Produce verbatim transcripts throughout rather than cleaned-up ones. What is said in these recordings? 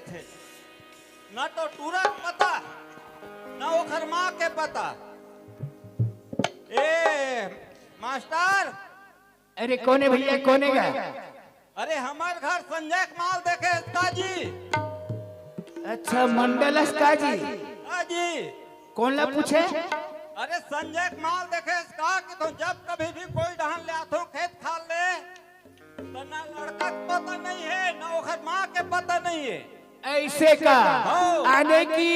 थे। ना तो टूरा के पता, ना ओखर माँ के पता। ए मास्टर, अरे कोने भैया, कोने गा? अरे हमार घर संजय के माल देखे हस का जी? अच्छा, मंडल हस का जी? हाँ जी। कोन ला पूछे? अरे संजय के माल देखे हस का कि तो जब कभी भी कोई डहन ले आथो खेत खार ले, तो ना लड़का के पता नहीं है, ना ओखर माँ के पता नहीं है। ऐसे का? हाँ। आने की,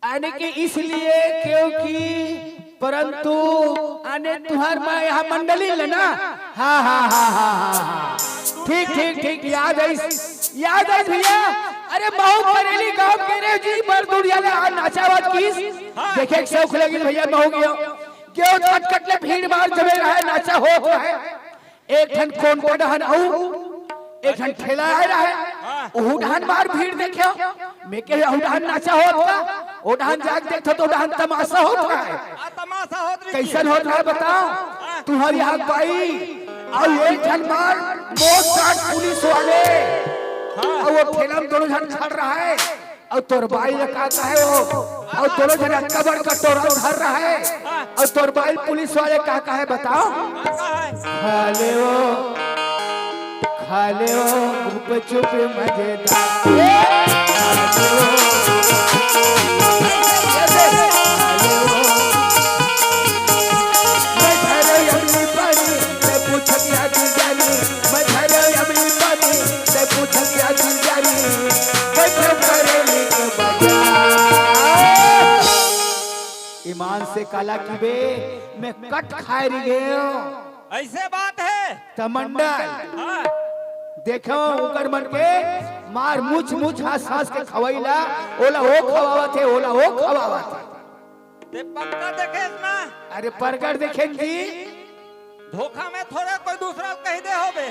आने की इसलिए क्योंकि, परंतु आने तुहार माँ यहाँ मंडली ले ना। हाँ, हाँ, हाँ, हाँ, हाँ, हाँ। ठीक, ठीक, ठीक, याद आई, याद आई भैया। अरे महू बरेली गांव के रे जी, बड़ दुरिहा ले आ नाचावत किस। हाँ। देखे के शौक लगिस भैया, महू गयो। क्यों खटखट ले भीड़ भाड़ जमे रहे, नाचा होत रहे। एक ठन कोन का डहन अउ एक ठन ठेला आए रहे। हाँ। ओहू डहन मार भीड़ देखे। मैं कहे, "ओहू डहन नाचा होत का?" ओ डहन जाके देखो तो ओ डहन तमाशा होत रहे। आ, तमाशा होत रही। कैसन होत रहे बताओ? हाँ। तुम्हारी आग पाई अउ एक ठन मार मोट साट पुलिस वाले। हाँ। अउ ओ ठेला में दोनों झन खड़ रहे। अउ तोर बाई ला का कहे हो? अउ दोनों झन अतका बड़ कटोरा धर रहे। अउ तोर बाई पुलिस वाले का कहे बताओ? का कहे? खा ले वो, खा ले वो, गुपचुप मजेदार। खा ले वो, खा ले वो। मैं धरे अमली पानी, मैं पूछत या दिल जानी। मैं धरे अमली पानी, मैं पूछत या दिल जानी। बैठो बरेली के बाजार। ईमान से काला कि बे, मैं कट खाए रही गयो। ऐसे बात है। त मंडल। हाँ। देखो, ओकर मन के मार मुछ मुछ हंस हंस के खवैला, ओला ओ खवावत हे, ओला ओ खवावत हे। ते पक्का देखेस ना? अरे परगट देखेन जी। धोखा में थोड़ा कोई दूसरा कहि दे होबे।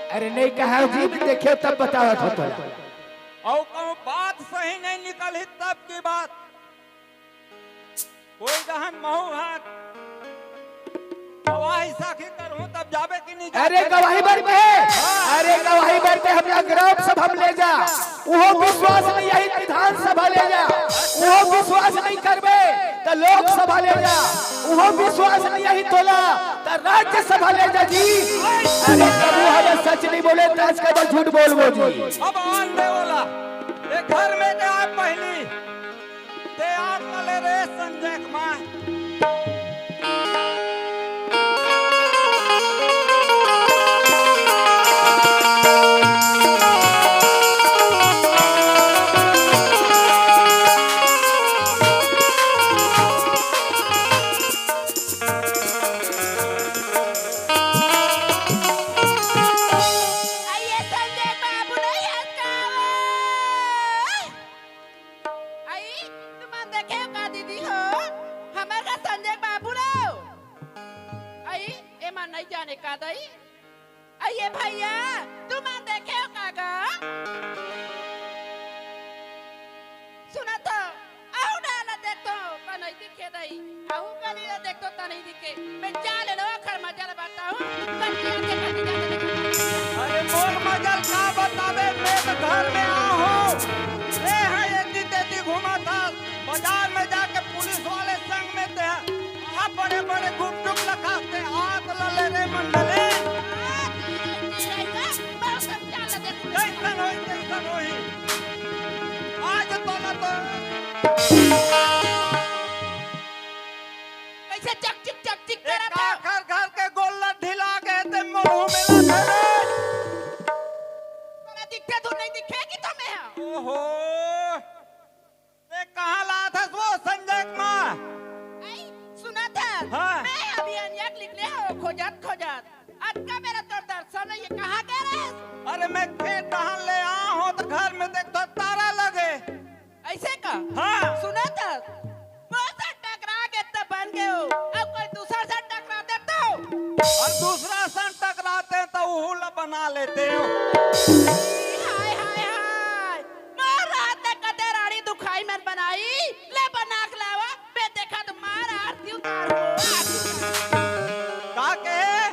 अरे नहीं कहा जी, मैं देखे तब बतावत हो तोला। अउ कहूँ बात सही नहीं निकलही तब की बात। कोई डहन महू हाथ गवाही साखी करहूँ तब जाबे कि नहीं जाबे? अरे गवाही बर के, हाँ। अरे गवाही बर के हमला ग्राम सभा में ले जा। उहो विश्वास नहीं यही विधानसभा ले जा, उहो विश्वास नहीं करबे त लोकसभा ले जा, उहो विश्वास नहीं यही तोला त राज्यसभा ले जा जी। अरे प्रभु हमें सच नहीं बोले त आज का तो झूठ बोलबो जी। अब आन दे वाला, ये घर में के आए पहली, ते आन वाले रे संजय कुमार। आइए संजय बाबू नहीं हंस का। आई, तुमन देखेव का दीदी हो? हमर का संजय बाबू लो। आई, एमा नहीं जाने का दई। अये भैया, तुमन देखेव का गा? सुनत हो, अहू डाला देखतो, का नहीं दिखे दई। अहू गली ला देखतो, त नहीं दिखे। मैं जा ले लो, खर मजा ला बताऊं। कटी आके, कटी जाके देखो। अरे मोर मजा ला का बतावे, मैं तो घर में आहो। ए, हाँ, एती तेती घूमत हस। बाजार में जाके पुलिस वाले संग में ते हा बड़े-बड़े गुपचुप लखाते हाथ ला ले रे मंडले। कैसन होई, कैसन होई? आज तोला तो कैसे चकचिक, चकचिक एक करत हो? आखर घर के गोल ला ढिला के ते मोरू में ला धरे। तोला दिखते तू नहीं दिखे कि तुम्हें? ओहो। ते कहाँ लात हस वो संजय कुमार? आई, सुनत हस? हाँ। मैं अभी अनिया के निकले हो खोजत खोजत। अतका बेरा तोर दर्शन नहीं, कहाँ गे रहेस? अरे मैं खेत डहन ले आ हो तो घर में देखतो तारा लगे। ऐसे का? हाँ। सुनत हस? वो से टकरा के त बन गए हो। अब कोई दूसर से टकरा देतो। अउ दूसरा सन टकराते तो उहू ला बना लेते हो। हाय, हाय, हाय। मोर रात ले कते राड़ी दुखाई मन बनाई, ले बनाक लावा, बे देखा तो मार आरती उतार हो, आरती उतार। का कहे?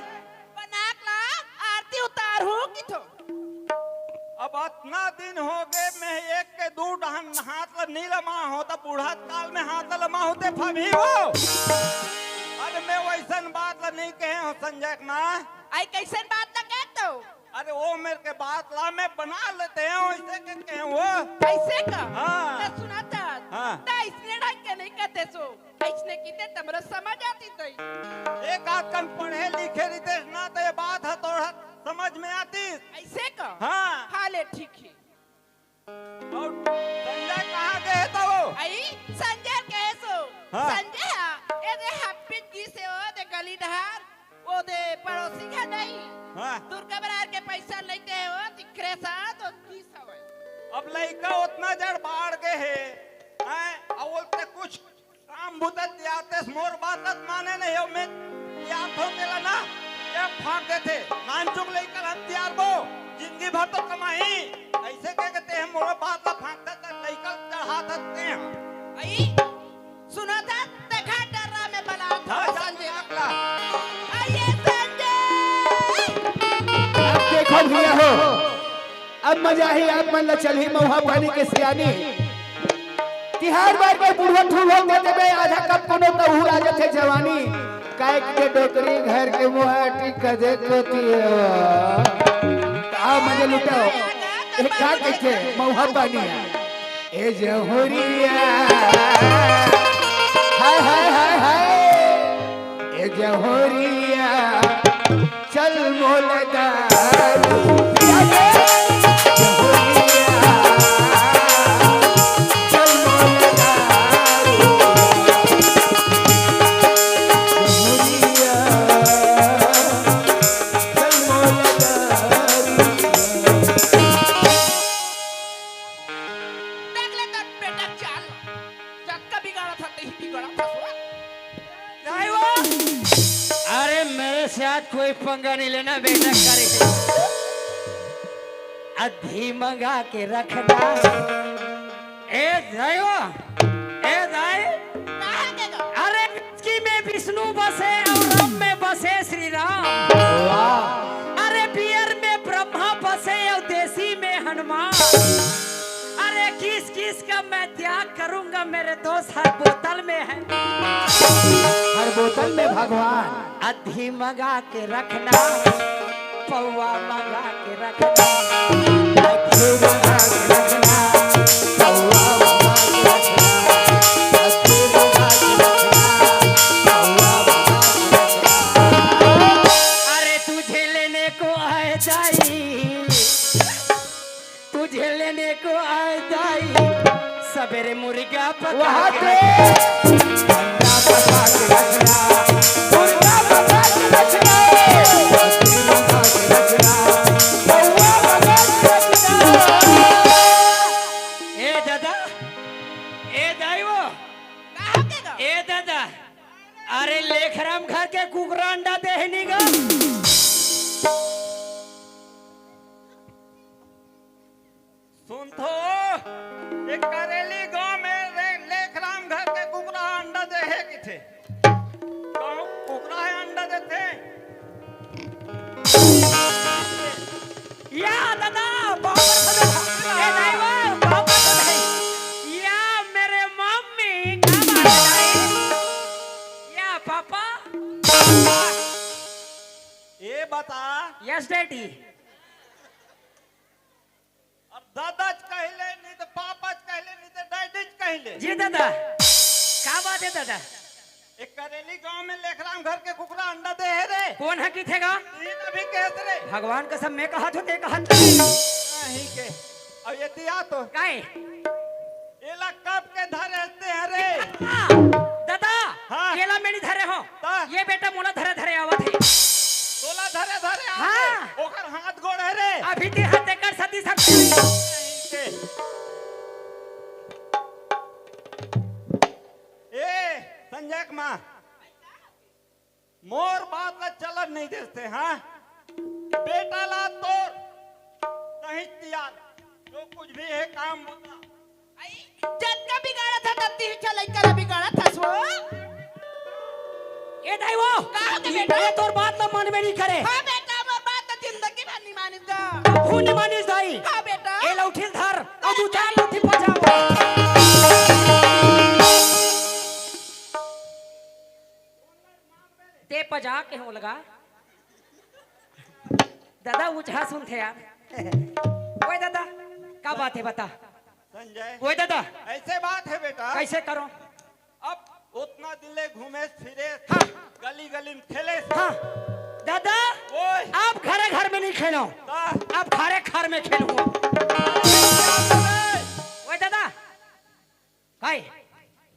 बनाक ला, आरती उतार हो कि तो। अब अतना दिन होगे, मैं एक के दू डहन हाथ ल नी लमा हो, त बूढ़त काल में हाथ ल लमा होते फबही हो। अरे मैं वइसन बात ल नी कहे हो संजय के माँ। अई कइसन बात ल कहत हो? अरे ओ मेर के बात ला मैं बना लेते हो, अइसे के कहे हो। अइसे का? हाँ। त सुना त। हाँ। त अइसने ढंग के नी कहते सो। अइसने किते त मोला समझ आतिस तई। एक आध कन पढ़े लिखे रहितेस ना, त ये बात ह तोर समझ में आतिस। अइसे का? हाँ। हाँ ले, ठीक हे। अउ संजय कहाँ गे हे त वो? अई, संजय कहे सो। हाँ। संजय हा, ए दे हप्पी जी से ओ दे गली डहर, ओ दे पड़ोसी घर नहीं। हाँ। दुर्गा बरार के पइसा लेते हो, तिखरे सा तो की सवय। अब लइका ओतना जड़ बाढ़ गे हे, हैं? अउ ओलते कुछ काम बुता तियारतेस, मोर बात ल त माने नहीं हो, मैं तियारथों तेला ना, ये फाँक देथे। नानचुक लइका ल हम तियारबो, जिंदगी भर तो कमाही। अइसे कह के ते ह मोर बात ल फाँकत, त लइका ल चढ़ात हस ते ह। अई, सुनत हस, देखा डर्रा में बलात हाँ, हस जा संजय। अगला। अई ये संजय। अब देखो भइया हो, अब मजा ही आप मन ल चलही मउहा पानी के सियानी। तिहार बार के बुढ़वा ठुलवा दे देबे, आधा कप कोनो त उहुर आ जथे जवानी। काय के डोकरी घर के मुहाटी कदे कोती हो। आओ मजे लुटाओ। ए का कहिथे मउहा पानी हे। ए जहुरिया। हाय, हाय, हाय, हाय। ए जहुरिया। चल मोला दारू पिया दे, जहुरिया। चल मोला दारू, जहुरिया। चल मोला दारू। देख ले तोर बेटा चाल, जतका बिगाड़त हस, तेही बिगाड़त हस। नहीं वो। अरे मेरे साथ कोई पंगा नहीं लेना बेटा, करे। अद्धी मंगा के रखना। ए दाई वो, ए दाई। कहाँ के गा? अरे whisky में विष्णु बसे अउ rum में बसे श्री राम। वाह। अरे beer में ब्रह्मा बसे अउ देसी में हनुमान। अरे किस किस का मैं त्याग करूंगा, मेरे दोस्त हर बोतल में है। हर बोतल में भगवान। अद्धी मंगा के रखना, पौवा मंगा के रखना। अद्धी मंगा के रखना, पौवा मंगा के रखना। अद्धी मंगा के रखना, पौवा मंगा के रखना। अरे तुझे लेने को आए दाई। तुझे लेने को आए दाई, सवेरे मुर्गा पका वहाँ के पे रखना। मुर्गा पका के रखना, मुर्गा पका के रखना, मुर्गा पका के रखना, कौवा पका के रखना। ए दादा, ए दाई वो, कहाँ के गा? ए दादा, अरे लेखराम घर के कुकरा अंडा देहे नी गा। सुनथो, ए करेली गांव में रे-, लेखराम घर के कुकरा अंडा देहे किथे। गांव कुकरा हे अंडा देथे। या दादा, बाप रे, ए दाई वो, बाप रे। या मेरे मम्मी, का बात है दाई? या पापा? ए बता। Yes daddy। अब दादाच कहिले, नहीं तो पापाच कहिले, नहीं तो डैडीच कहिले। जी दादा, का बात है दादा? एक करेली गांव में लेखराम घर के कुकरा अंडा देहे रे। कोन ह किथे गा? ये तभी कहत रे। भगवान कसम मैं कहत हूँ, ते कहत नहीं। नहीं के। अब ये दिया तो। काहे? एला कब के धरे हते हरे? आ, दादा, हाँ। एला मैं नहीं धरे हो। ता? ये बेटा मोला धरे धरे आवत हे। तोला धरे धरे आवत हे? हाँ। ओकर हाथ गोड़ हे रे। अभी ते हाथ एकर सती सती। ए, संजय के माँ। मोर बात ला चलन नहीं देते, हाँ? बेटा ला तोर सही तियार, जो कुछ भी है काम बता। आई, जतका बिगाड़त हस, तत्ती ही चलई करा बिगाड़त हस वो। ए दाई वो, का हो गे ई बेटा? ये तोर बात ला मन में नहीं करे। हाँ बेटा, मोर बात तो जिंदगी भर नहीं मानिस गा। कभू नहीं मानिस दाई। हाँ बेटा। तू चार लुठी पजाओ। ते पजा के हो लगा। दादा ऊंचा सुनथे यार। ओए दादा, का बात हे बता। संजय, ओए दादा, ऐसे बात हे बेटा। कैसे करो? अब उतना दिन ले घूमे फिरे, हाँ। गली गली में खेले। हाँ। दादा, ओए। अब घरे घर में नहीं खेलो। का? अब खारे खार में खेलूंगा। ओए दादा, काय?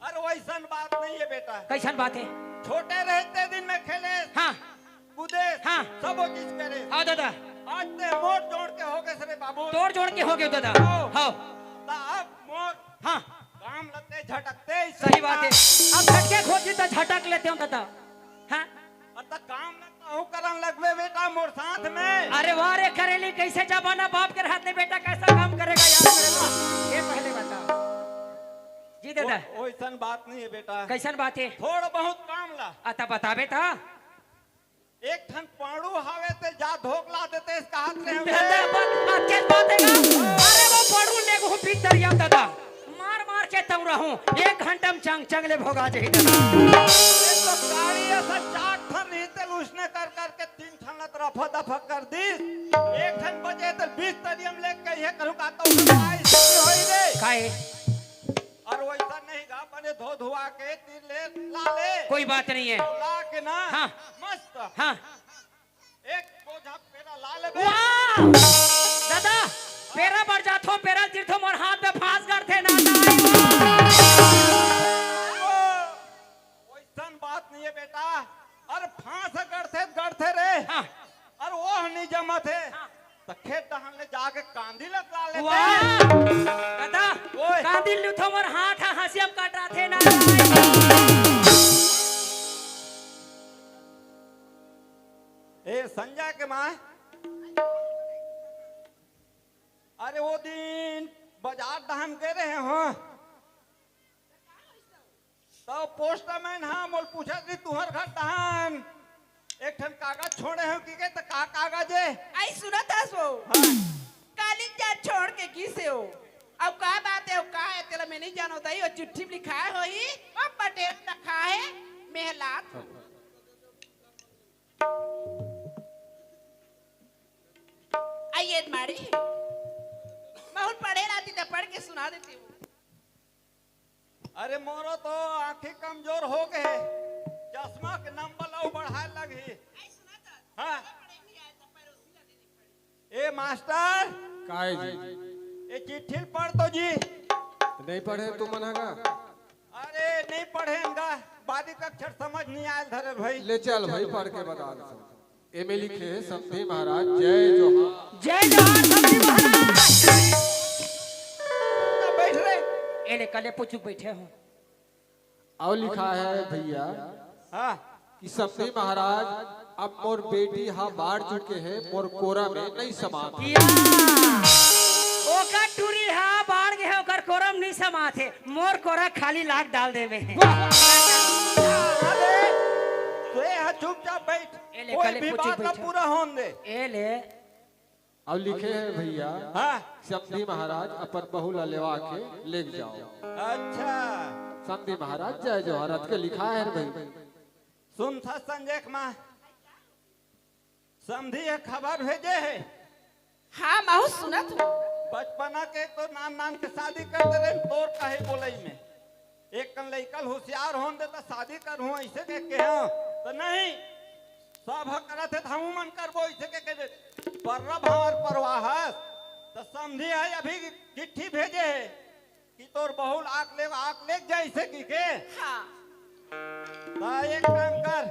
अरे वैसन बात नहीं हे बेटा। कैसन बात हे? छोटे रहते दिन में खेले, हाँ। कूदे, हाँ। सब वो चीज करे। हाँ दादा। आज ते मोर जोड़ के हो गए रे बाबू। तोड़ जोड़ के हो गए दादा। हो। हाँ। ता अब मोर हाँ। काम लते झटकते ही सही बात हे। अब झटके खोजी तो झटक लेते हो दादा। हाँ। अरे त काम न कहूँ करन लगबे बेटा मोर साथ में। अरे वाह रे करेली, कैसे जमाना बाप के हाथ में बेटा कैसा काम करेगा यार मेरे को। ये पहले बताओ। जी दादा। ओ-, ओइसन बात नहीं हे बेटा। कैसन बात हे? थोड़ा बहुत काम ला। आ, त बताबे त। एक ठन पाड़ू हावे ते जा धोक ला देते, इस कहत रहे हम। दादा, बात, बात, क्या बात हे ना? अरे वो पाड़ू ने को पीत दरिया दादा। मार मार के तंग रहूं, एक घंटा में चंग चंग ले भोगा जाही दादा। एक तो गाड़ी ऐसा चार ठन रही ते उसने कर कर के तीन ठन लत रफा दफा कर दी। एक ठन बजे ते बीस तरियम ले कहिए करूं का तो आई होई रे। काय? अरे वैसा नहीं गा, बने धो धुआ के तीर ले ला ले। कोई बात नहीं हे। ला के ना। हाँ। मस्त। हाँ। एक बोझा पेरा ला लेबे। वाह! दादा, पेरा बर जाथो, पेरा तीरथो, मोर हाथ में फांस गड़थे ना, दाई। वैसन बात नहीं हे बेटा। अरे फांस गड़थे, गड़थे रे। हाँ। अरे वो नहीं जमत हे। हाँ। त खेत डहन ले जाके कांदी ल ला लेते। वाह! दादा, ओए। कांदी लुथो मोर हाथ ह हंसियम कट रहा थे ना। ए संजय के माँ, अरे वो दिन बाजार डहन गए रहे हो, त पोस्टमैन हा मोल पूछत रही, "तुहर घर डहन एक ठन कागज छोड़े हो कि के?" त का कागज हे? आई सुनत हस वो? हाँ। काली जा छोड़ के गिसे हो। अब का बात हे, का हे, तेला मैं नहीं जानो दाई, वो चिट्ठी में लिखाए होही, वो पटेल रखा हे, मेहलात। आइए मारी, बहुत पढ़े रहती त पढ़ के सुना देती हूँ। अरे मोरो तो आँखी कमजोर हो गए, चश्मा के नंबर अउ बढ़ाए लगही। हाँ। ए मास्टर, काय जी? ए चिट्ठी ल पढ़ तो जी। नहीं पढ़े तुमन ह गा? अरे नहीं पढ़े हम गा, बारीक अक्षर समझ नहीं आयल धरे भाई। ले चल भाई, पढ़ के बता दे। एमे लिखे हे, समधी महाराज जय जोहार। जय जोहार समधी महाराज। बैठ रे। ए ले कले पुचुक बैठे हो। अउ लिखा हे भैया, हाँ। कि समधी महाराज, अब मोर बेटी हा बाढ़ चुके हे, मोर कोरा में नहीं समात हे। या, ओकर टूरी हा बाढ़ गे हे, ओकर कोरा में नहीं समात हे, मोर कोरा खाली लाख डाल देवे हे। वाह! अरे, तोय हा चुपचाप बैठ, ए ले, कोई कले भी पुचुक बात ला बैठे। पूरा होन दे। ए ले। अउ लिखे हे भैया, हाँ। समधी महाराज अपन बहू ला लेवा के लेग जाओ। अच्छा। समधी महाराज जय जोहार, अतके लिखा हे रे भाई। सुन था संजय के माँ, समधी हे खबर भेजे हे। हाँ, महू सुनत हूँ। बचपना के तो नान नान के शादी कर दे रहे, तोर काहे बोलई में। एक कन लइका ल होशियार होन दे त शादी करहूं, अइसे के केहा त नहीं। सब ह करत हे त हमू मन करबो, अइसे के, के पर्रा भांवर परवाहस। त समधी ह अभी चिट्ठी भेजे हे कि तोर बहू ल आक ले, आक ले जइसे कि के। हाँ। त एक काम कर,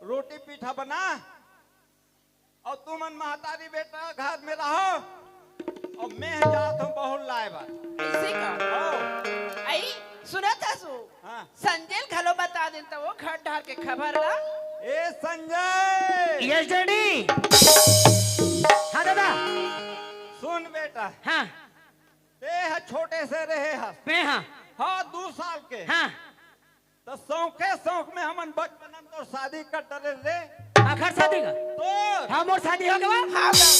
रोटी पीठा बना, अउ तुमन महतारी बेटा घर में रहो, अउ मैं जात हूँ बहू लाए बर। अइसे का? हाँ। आई, सुनत हसु? हाँ। संजय ल घलो बता देन त वो घर डहर के खबर ला। ए संजय! Yes daddy. हाँ दादा। सुन बेटा। हाँ। ते ह छोटे से रहे हस। मैं हाँ। हाँ, दू साल के। हाँ। त सौंखे सौंख में हमन बचपन में तोर शादी कर डरे रे। आखर शादी का? तोर। हाँ, मोर शादी हो गवा। हाँ, बा-,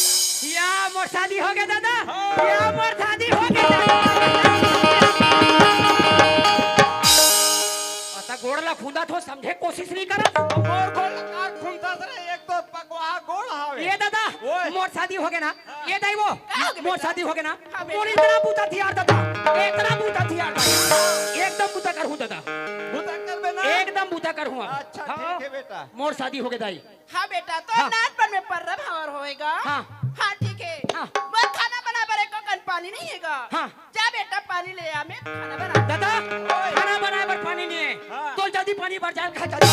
या मोर शादी हो गया दादा। हाँ। या मोर शादी हो गया दादा। अता गोड़ ला खुंदा थो, समझे कोशिश नहीं करत। मोर गोड़ ला का खुंदा रे, एक तो पकवा गोड़ हावे। ये दादा, ओए। मोर शादी हो गया ना। हाँ। ये दाई वो, का हो गया मोर बेटा? शादी हो गया ना। हाँ बेटा। मोर इतना बूता थियार दादा, इतना बूता थियार दादा। एकदम बूता कर हूँ दादा। बूता कर बे ना। एकदम बूता कर हूँ। अच्छा, हाँ। ठीक है बेटा। मोर शादी हो गया दाई। हाँ बेटा, तो हाँ। नानपन में पर्रा भांवर होएगा। हाँ। हाँ, ठीक है। हाँ। बस खाना बनाए बर एक कन पानी नहीं हैगा। हाँ। जा बेटा, पानी ले आ, मैं खाना बना। दादा, ओए। खाना बनाए बर पानी नहीं है। हाँ। तो जल्दी पानी भर जाए, खा जल्दी।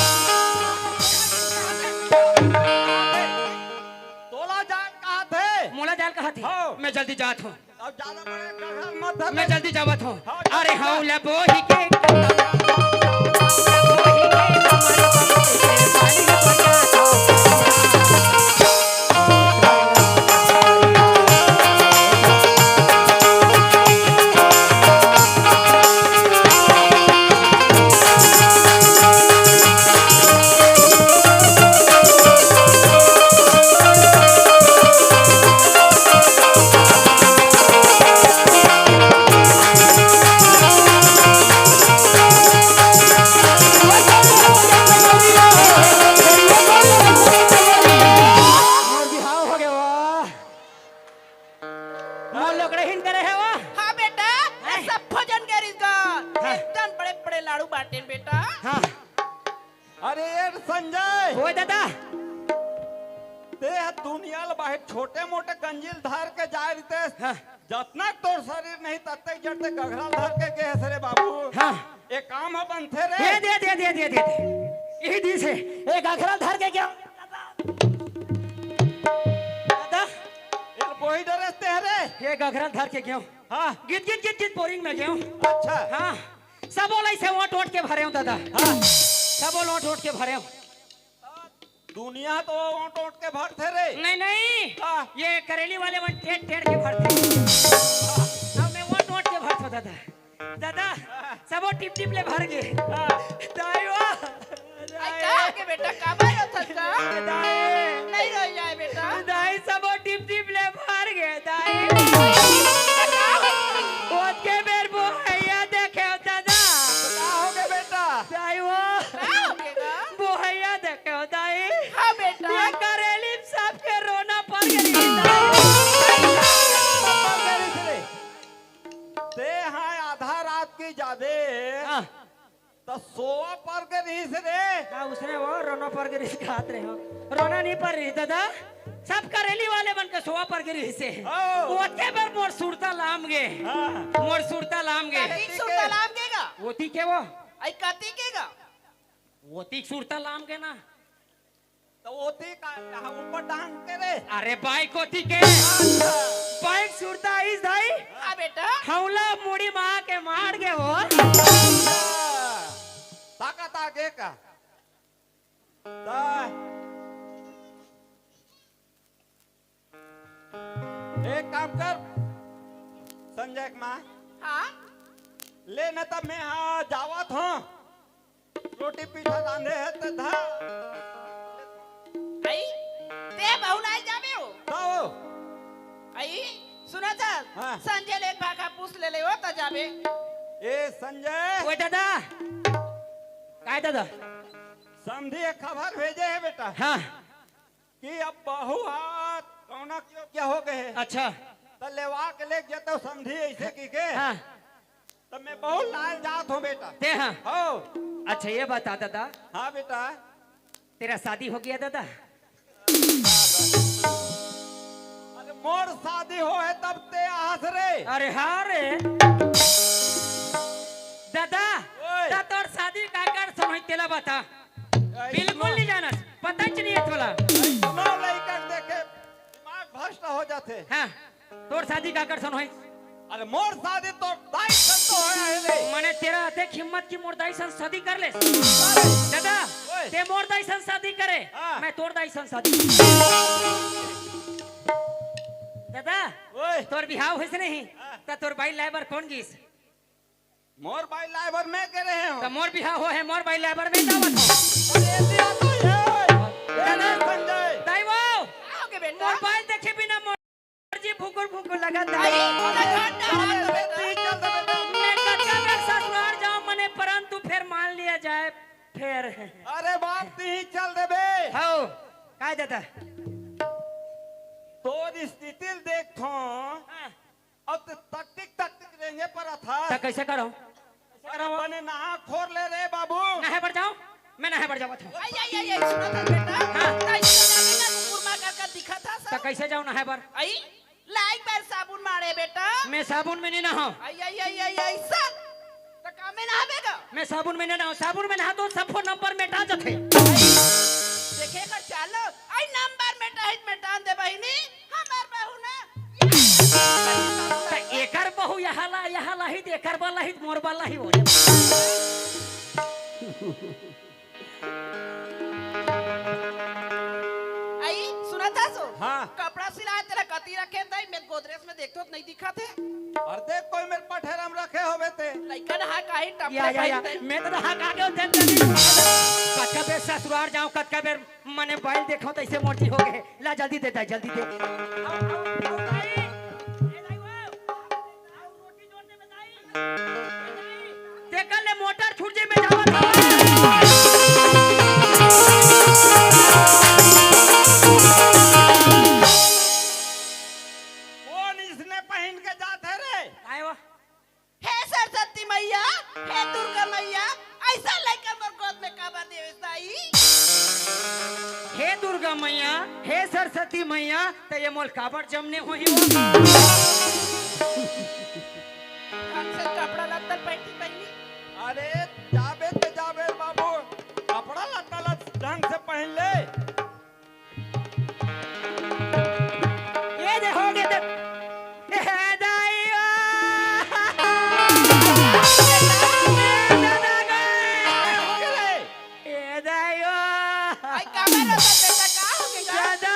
तोला जान कहा थे? मोला जान कहा थे? हाँ। मैं जल्दी जात हूँ। अब ज्यादा बड़े गड़बड़ मत है। मैं जल्दी जावत हूँ। हाँ, अरे हाँ, ले बोही के, बोही के, मोर बिहाव हो गया वाह। मोर लोकड़े हिन करे है वाह। हाँ बेटा, हैं? सब भोजन करिस गा। हाँ। एकदम बड़े बड़े लाड़ू बाटेन बेटा। हाँ। अरे ये संजय। ओए दादा। ते ह दुनिया ल बाहिर छोटे मोटे गंजिल धर के जाए रितेस। हाँ। जतना तोर शरीर नहीं तत्ते जड़ ते गघरा धर के गे हस रे बाबू। हाँ। ए काम ह बनथे रे। दे, दे, दे, दे, दे, दे, दे। यही दिस हे। ए गघरा धर के गया। दादा। ए बोही डरेस ते रे। ए गघरा धर के गया। हाँ। गीत, गीत, गीत, गीत बोरिंग में गया। अच्छा। हाँ। सबो ला इसे ओट ओट के भरे हूँ दादा। हाँ। सबो ला ओट ओट के भरे हूँ। दुनिया तो ओट ओट के भरथे रे। नहीं, नहीं। हाँ। ये करेली वाले मन टेढ़ टेढ़ के भरथे। अब मैं ओट ओट के भरथो दादा। दादा, हाँ। सबो टिप टिप ले भर गे। हाँ। दाई वो। आई का हो गे बेटा, काबर रोथस का? दाई। नहीं रोई जाए बेटा। दाई सबो टिप टिप ले भर गे दाई। का हो गे? ओतके बेर बोहैया देखे हो दादा। का हो गे बेटा? दाई वो। का हो गे गा? बोहैया देखे हो दाई। हाँ बेटा। ये करेली सबके रोना पर गे दाई। ते हाँ आधा रात के जाबे। हाँ। त सोवा पर के रहिस रे। का उसने वो रोना पर के रहिस कहत रहे हो? रोना नहीं पर रहिस दादा, सब करेली वाले मन के सोवा पर के रहिस हे। ओ। ओते बर मोर सुरता लाम गे। हाँ। मोर सुरता लाम गे। कतिक सुरता लाम गे गा? ओती के वो? आई कतिक के गा? ओती सुरता लाम गे ना। त ओती का, कहाँ ऊपर डांग के रे? अरे बाइक ओती के। अच्छा। बाइक सुरता आइस दाई। हाँ बेटा। हौला मुड़ी मा के मार गे हो। अच्छा। ताकत आ गे का? ता। एक काम कर, संजय के माँ। हाँ? ले न तब मैं हाँ जावत हूँ। रोटी पीठा रांधे हे त धा। आई, ते बहू नाई जाबे हो। का हो? आई, सुना था? हाँ। संजय ले एक भाखा पूछ ले ले हो त जाबे। ए संजय। ओए दादा। काय दादा? समधी एक खबर भेजे हे बेटा। हाँ। कि अब बहू हा कौना योग्य हो गए हे। अच्छा। त लेवा के लेके जतौ समधी ऐसे की के। हाँ। त मैं बहुत लाल जात हूँ बेटा। ते हाँ। हो। अच्छा ये बता दादा। हाँ बेटा। तेरा शादी हो गया दादा? अरे मोर शादी हो हे तब ते आहस रे। अरे हाँ रे। दादा, ओए। त तोर शादी काकर से होही तेला बता। बिल्कुल नहीं जानस, पता ही नहीं हे तोला। सुनो लइका देखे, दिमाग भ्रष्ट हो जाथे। हाँ, तोर शादी काकर सन होइस? अरे मोर शादी तोर दाई सन तो होय हे रे। मने तेरा अतेक हिम्मत कि मोर दाई सन शादी कर ले। अरे। दादा, ओए। ते मोर दाई सन शादी करे, हाँ। मैं तोर दाई सन शादी। दादा, ओए। तोर बिहाव होइस नहीं, हाँ। त तोर बाई लाए बर कौन गिस? मोर बाई लाए बर मैं के रहे हूँ। त मोर बिहाव हो हे, मोर बाई लाए बर मैं जावत हूँ। अरे, ये दिया तो ये। ये दादा, नहीं संजय। दाई वो। का हो गे बेटा? मोर बाई देखे बिना मोर आई, तखन डरा तो बेटा। मैं कतका बेर ससुराल जाऊं मने, परंतु फेर मान लिया जाए, फेर। अरे बाप, तिही चल देबे। हौ, काय दादा? तोर स्थिति ल देखथों, हाँ। अब तो तकतिक तकतिक रेंगे परत हस। त कैसे करंव? बने नहा खोर ले रे बाबू। नहाए बर जांव, मैं नहाए बर जावत हंव। आई, आई, आई, आई, सुनत हस बेटा? हाँ। त ऐसे जाबे ना, कुकुर मार कर, कर दिखत हस। त कैसे जांव नहाए बर? आई, लाइक बार साबुन मारे बेटा। मैं साबुन में नहीं नहांव। आई, आई, आई, आई, आई, सर। त का में नहाबे गा? मैं साबुन में नहीं नहांव, साबुन में नहाथंव सब फोन नंबर मेटा जाथे। देखे कर चालो, आई नंबर मेटा ही मेटान दे बहिनी। हमर बहू ना, त एकर बहू यहाँ ला, यहाँ लाही, त एकर बा लाही, त मोर बा लाही, ओरे। आई, सुनत हस ओ? हाँ। कपड़ा सिलाए तेला कती रखे तई, मैं गोदरेज में देखथों त नहीं दिखत हे। अरे देख, कोई मेर पठेरा में रखे होबे ते। लइका नहा काहे टप या, या, या। मैं तो नहा का के देख, देख, देख। कतका बेर ससुराल जांव, कतका बेर मने बाइल देखो त ऐसे मोटी हो गए। ला जल्दी दे, दाई, जल्दी दे। तेकर ले मोटर छूट जे में जावत हवं। कौन इसने पहिन के जात हे रे? काय वा? हे सरस्वती मैया, हे दुर्गा मैया, ऐसा लइका मोर गोद में काबर देवेस दाई? हे दुर्गा मैया, हे सरस्वती मैया, त ये मोल काबर जमने होही वो? ढंग से कपड़ा लत्ता पहिन के पहिनी। अरे, जाबे त जाबे बाबू, कपड़ा लत्ता ला ढंग से पहिन ले। ये दे, हो गए दे। ए दाइयो। ए दादा गए। ए दाइयो। आई, काबर रोता बेटा, का हो गया? दादा।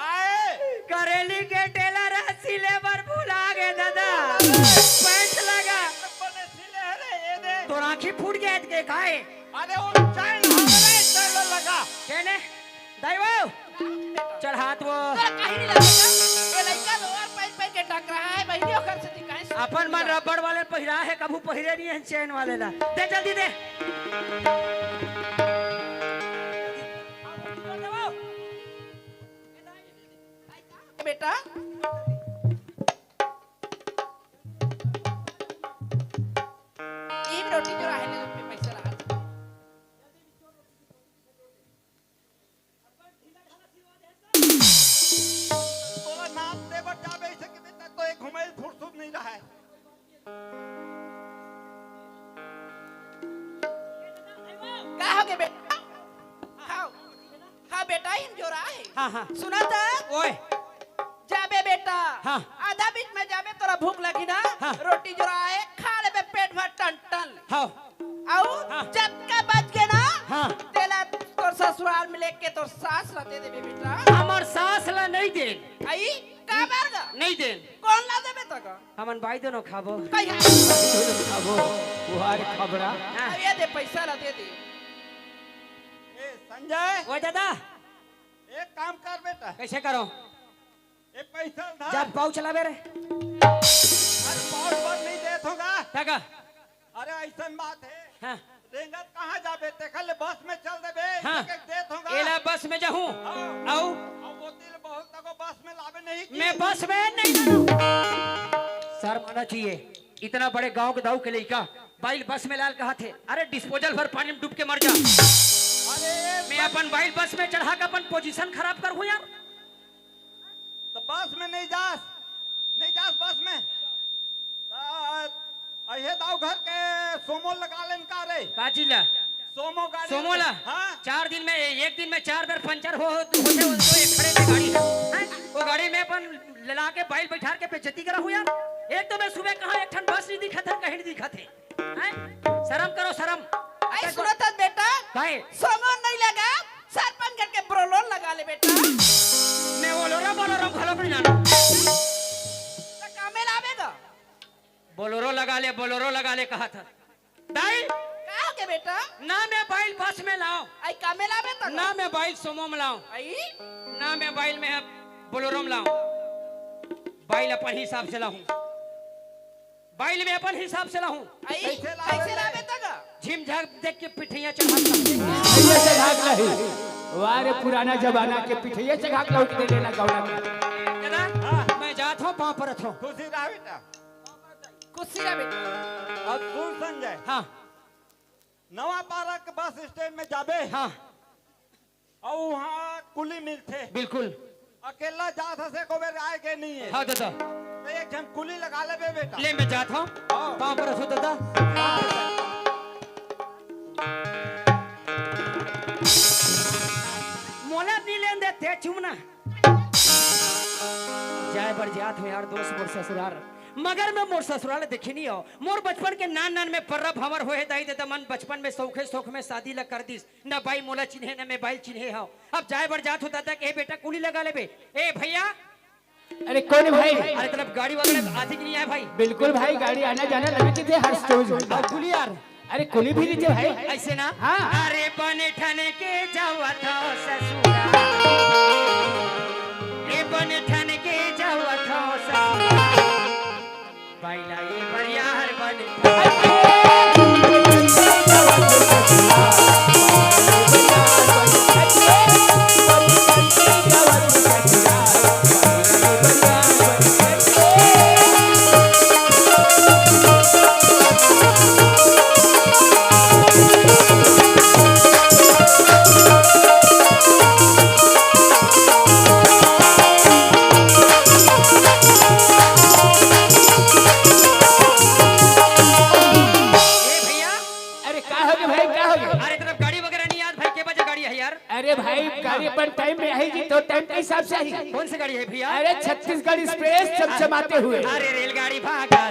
आए। करेली के टेलर ह, सिले बर भुला गए दादा। पैंट लगा। बने सिले हरे, ये दे। तोर आँखी फूट गया के काय? अरे वो चैन हमरे चैन लगा। केने? दाई वो। चल हाथ वो। तोरा काहे नहीं लगा? ये लइका तो और पैर पैर के टकरा है, बहिनी ओकर से दिखाए। अपन मन रबड़ वाले पहिरा है, कभू पहिरे नहीं है चैन वाले ला। दे जल्दी दे। बेटा, ई रोटी जो रहे ले, पे पैसा रहा। तोला नाप दे बर जाबे, ऐसे के बेटा तो एक घुमाइल फुर्सत नहीं रहा है। का हो गया बेटा? हाँ। हाँ बेटा, हिम जोरा है। हाँ, हाँ। सुना था? ओए। जाबे बेटा। हाँ। आधा बीच में जाबे, तोरा भूख लगी ना? हाँ। रोटी जोरा है, खा लेबे पेट भर टन टन। हाँ। अउ हाँ। जतका बच के ना, हाँ। तेला तोर ससुराल में लेके तोर सास ला दे देबे बेटा। हमर सास ला नहीं दे। आई, काबर गा? नहीं दे। कौन ला देबे त गा? हमन बाई दोनों खाबो। कई है? खाबो, वो हर खबरा। हाँ। अब ये दे, पैसा ला दे दे। ए, संजय। ओ दादा। एक काम कर बेटा। कैसे करो? ए, पैसा उधार। जब पाउच लाबे रे। अरे, पाउच बर नहीं देत होगा। का का? अरे, ऐसन बात है। हाँ। रेंगत कहाँ जाबे? तेखर ले बस में चल देबे। हाँ। एक एक देत होगा। एला बस में जाहूँ। हाँ। अउ? अउ वो तिल बहुत तको बस में लाबे नहीं की। मैं बस में नहीं जाहूँ। शर्म आना चाहिए। इतना बड़े गांव के दाऊ के लइका बाइल बस में लाल कहा थे। अरे, डिस्पोजल भर पानी में डूब के मर जा। अरे, मैं अपन बाइल बस में चढ़ा के अपन पोजीशन खराब करहूँ यार। त बस में नहीं जास, नहीं जास बस में। त अहे दाऊ घर के सोमो लगा लेन का रे? का चीज ला? सोमो गाड़ी। सोमो ला? हाँ। चार दिन में, एक दिन में चार बार पंचर हो, हो, होते, होते एक खड़े में गाड़ी है। हैं? वो गाड़ी में अपन लला के बाइल बैठार के बेइज्जती करा हूँ यार। एक तो मैं सुबह कहा एक ठन बस नहीं दिखत है, कहीं नहीं दिखत है। हैं? शर्म करो, शर्म। आई सुनो तो बेटा, काहे? सोमो नहीं लगा, सरपंच घर के ब्रोलोन लगा ले बेटा। मैं बोलोरो, बोलोरो घलो नहीं जाना। तो कामे लावेगा? बोलोरो लगा ले, बोलोरो लगा ले कहा था। दाई? का हो गया बेटा? ना मैं बाइल बस में लाऊं। आई कामे लावे तो? ना मैं बाइल सोमो में लाऊं। आई? ना मैं बाइल में बोलोरो में लाऊं। बाई ल अपन हिसाब से लाहूं, बाई ल मैं अपन हिसाब से लाहूं। आई, कैसे लावे कैसे ले? लावे तक? झिमझाक देख के पिठैया चढ़ा के पिठैया चढ़ा के लाही। वाह रे, पुराना जमाना के पिठैया चढ़ा के लौट दे लेना गौड़ा के। दादा, मैं जात हूं, पांव परत हूं। खुशी रहा बेटा। खुशी रहा बेटा। और सुन संजय, हां। नवा पारा के बस स्टैंड में जाबे हां। और वहाँ कुली मिलथे। बिल्कुल। अकेला जात हस एको बेर आए के नहीं है। हां दादा। तो एक झन कुली लगा लेबे बेटा। ले मैं जात हूं। हां। पांव परत हूं दादा। मोला नहीं लेन देते चुमना। जाए बर जात हूं यार दोस्त मोर ससुराल, मगर मैं मोर ससुराल देखे नहीं हो। मोर बचपन के नान नान में पर्रा भंवर होए दाई दादा मन बचपन में सौखे सौख में शादी ला कर दिस। न बाई मोला चिन्हे न मैं बाई चिन्हे हव। अब जाए बर जात हूं दादा के, ए बेटा कुली लगा लेबे। ए भैया, अरे कौन भाई? अरे तरफ गाड़ी वगैरह आती कि नहीं आए भाई? बिल्कुल भाई, गाड़ी आना जाना लगे किथे हर स्टॉप में। और कुली यार अरे कुली भी रहिथे भाई। ऐसे ना। हां। अरे बने ठन के जावत हव ससुरा, ए बने ठन के जावत हव ससुरा, बाई ला ए बर यार बने ए भैया, अरे का होगे भाई, का होगे? अरे तरफ गाड़ी वगैरह नहीं आत भाई, के बजे गाड़ी है यार? अरे भाई, गाड़ी अपन टाइम में आही जी, तो टाइम के हिसाब से आही। कौन सी गाड़ी है भैया? अरे छत्तीसगढ़ एक्सप्रेस चमचमाते हुए। अरे रेलगाड़ी भागा